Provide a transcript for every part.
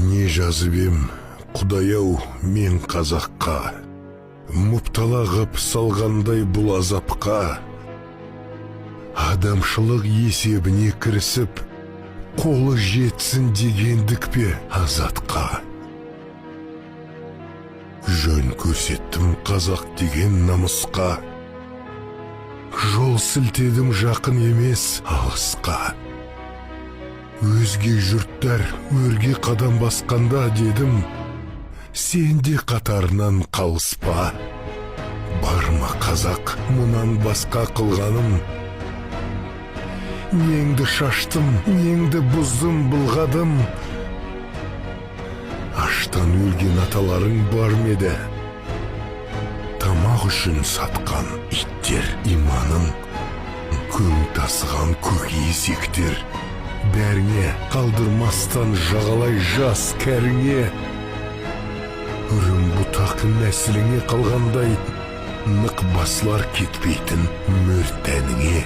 Не жазып ем, құдай-ау, мен қазаққа, мұптала ғып салғандай бұл азапқа? Адамшылық есебіне кірісіп, қолы жетсін дегендік пе азатқа? Жөн көрсеттім қазақ деген намысқа, жол сілтедім жақын емес алысқа. Өзге жұрттар өрге қадам басқанда, дедім, сен де қатарынан қалыспа. Бар ма, қазақ, мұнан басқа қылғаным? Неңді шаштым, неңді бұздым, былғадым? Аштан өлген аталарың бар ма еді? Тамақ үшін сатқан иттер иманын, көң тасыған көк есектер, бәріңе қалдырмастан жағалай жас кәріңе, үрім бұтақ нәсіліңе қалғандай нық басылар кетпейтін мөр тәніңе.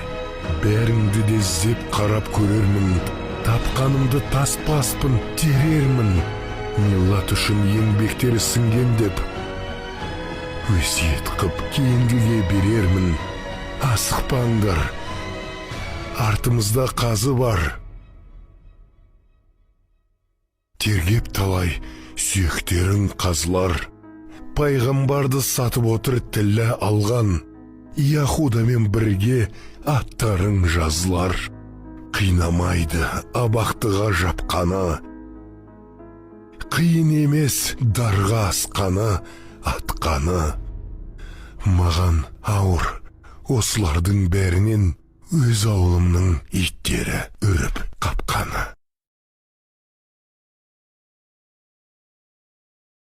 Бәріңді де іздеп қарап көрермін, тапқанымды таспаспын, терермін. Миллат үшін еңбектері сіңген деп, өсиет қып кейінгіге берермін. Асықпаңдар, артымызда қазы бар. Тергеп талай сүйектерің қазылар. Пайғамбарды сатып отыр тілі алған Яхудамен бірге аттарың жазылар. Қинамайды абақтыға жапқаны, қиын емес дарға асқаны, атқаны. Маған ауыр осылардың бәрінен өз ауылымның иттері үріп қапқаны.